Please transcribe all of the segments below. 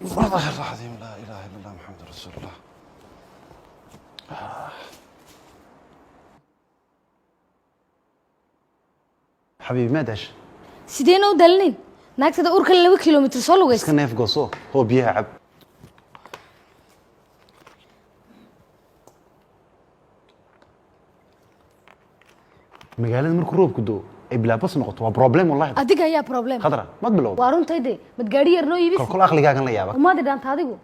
والله العظيم لا اله الا الله محمد رسول الله. Xabiibi, ma dasha? Sideena u daalinayn naagtada uurka 2 kilomitir soo lugaysa? Iska neef gooso oo biyaha cab. Magaalada markuu roobku doo ay bilaabas noqoto waa problem, wallahi. Adiga ayaa problem. Khadra, mad bilowda? Waa runtayde, mad gaadhi yar noo iibis? Kol kol aqligaagan la yaaba. Umaadi dhaanta adigu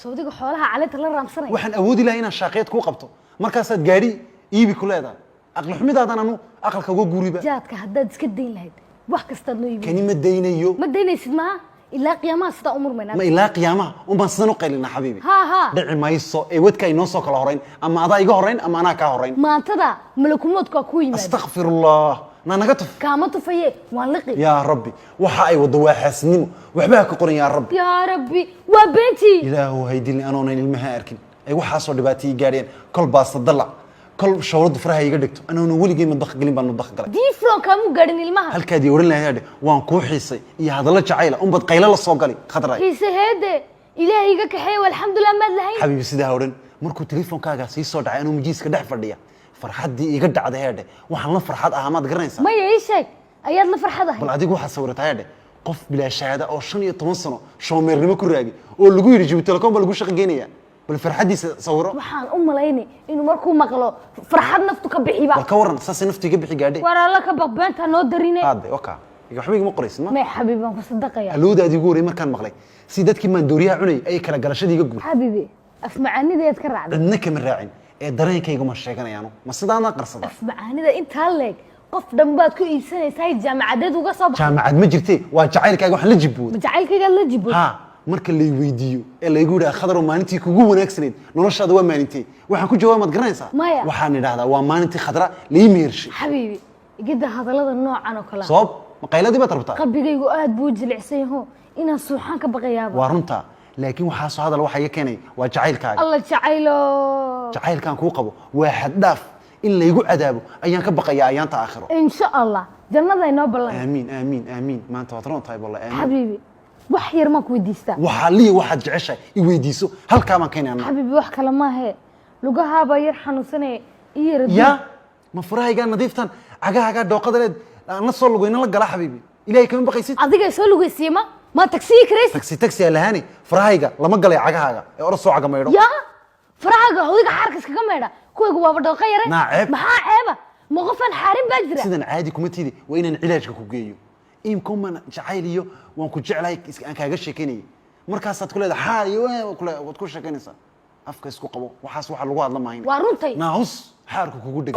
sawdiga xoolaha caleenta la raamsanaya. Waxaan awoodi lahaa inaan shaaqeed kuu qabto, markaasaad gaadhi iibi ku leedahay. Aqli xumidaadan anu aqalka uga guuriba. Jaadka haddaad iska dayn lahayd, wax kastaad noo iibin. Kani ma daynayo. Ma daynaysid maha? Ilaa qiyaamaha sidaa u murmaynaa. Ma ilaa qiyaamaha unbaan sidan u qaylinaa, xabiibi? Ha ha. Dhici mayso ee wadka ay noo soo kala horayn, ama adaa iga horayn ama anaa kaa horayn. Maantada malakumoodku waa kuu yimaada. Astakfirullah, naa naga tuf. Kaama tufaye, waan liqi. Yaa rabbi, waxa ay waddo waa xaasidnimo, waxba ha ka qoran, yaa rabbi. Yaa rabbi, waa beentii. Ilaahu haydilni anoonan ilmaha arkin ay waxaasoo dhibaato ii gaadheen. Kol baasta dalac, kol shawradu faraha iga dhigto, anoonan weligay madbakh gelin baan madbakh galay. Diifron kaamuu gaadhin ilmaha. Halkaadii odhan lahayd waan kuu xiisay iyo hadallo jacayla unbad qaylo la soo gali, Khadray. Xiise heede, ilaahay iga kaxeeye, alxamdulilah maad lahayn. Xabiibi, sidaa ha odhan. Markuu telefoonkaagaa sii soo dhacay anuu majiiska dhex fadhiya, farxaddii iga dhacday heedhe, waxaan la farxad ahaa maad garanaysaa? Maya, ii sheeg ayaad la farxad ahay. Bal adigu waxaad sawirataa heedhe qof bilaa shahaada oo 15 sano shoomeernimo ku raagay oo lagu yidhi Jibuuti Telecom baa lagu shaqo geenaya. Bal farxaddiisa sawiro. Waxaan u malaynay inuu markuu maqlo farxad naftu ka bixiba. Bal ka waran, saasay naftu iga bixi gaadhay. War alla ka baq, beentaa noo darine. Haade waka waxba igama qoraysid ma? May xabiibi, waan ku sadaqaya. Alowdaadii ugu horrey markaan maqlay, si dadkii maandooriyaha cunayay ayay kala galashadii iga guur. Xabiibi, af macaanidayaad ka raacday. Cidna kama raacin ee dareenkayga ma sheeganayaano, ma sidaanaa qarsada? Af macaanida intaa leeg qof dhan baad ku iibsanaysaa, jaamacadeed uga soo baxay. Jaamacad ma jirtee, waa jacaylkaaga waxaan la jibbooday. Ma jacaylkaygaad la jibood? Ha, marka lay weydiiyo ee laygu yidhaha, "Khadarow, maalintii kugu wanaagsanayd noloshaada waa maalintee?" waxaan ku jawaaba, maad garanaysaa? Maya. Waxaan idhahdaa waa maalintii Khadra lii mehershay. Xabiibi, igida hadallada noocan oo kale ah. Sabab ma qayladii baad rabtaa? Qalbigaygu aad buu u jilicsan yaho, inaan suuxaan ka baqayaaba. Waa runtaa, laakiin waxaasoo hadal waxa iga keenay waa jacaylkaaga. Alla jacaylo. Jacaylkaan kuu qabo waa xad dhaaf, in laygu cadaabo ayaan ka baqayaa ayaanta aakhiro. Insha Allah jannada inoo ballan. Aamiin, aamiin, aamiin. Maanta waad roon tahay, wallahi, aamiin. Xabiibi, wax yar maan ku weydiistaa? Waxaa liya waxaad jeceshahay i weydiiso, halkaa baan keenay anna. Xabiibi, wax kale maahe, lugahaabaa yar xanuunsanaya, i yara duub. Ya, ma furahaygaa nadiiftan cagahaagaa dhooqada leed aan la soo lugayna la gala? Xabiibi, ilaahay kama baqaysid? Adiga soo lugaysiiye, ma tagsiyi karaysid? Taxi taxi aa lahaani, farahayga lama galay cagahaaga ee orod soo caga maydho. Ya, farahaaga hodiga xaarka iskaga maydha, kuwaygu waaba dhooqa yare. Naa ceeb. Maxaa ceeba? Ma qofaan xaarin baa jira? Sidan caadi kuma tiidi, waa inaan cilaajka ku geeyo. Imkuman jacayl iyo waan ku jeclahay aan kaaga sheekeynayay, markaasaad ku leedahay xaar iyo waad ku sheekeynaysaa. Afka isku qabo, waxaas waxa lagu hadla maahayn. Waa runtay. Naahus xaarku kugu dheg.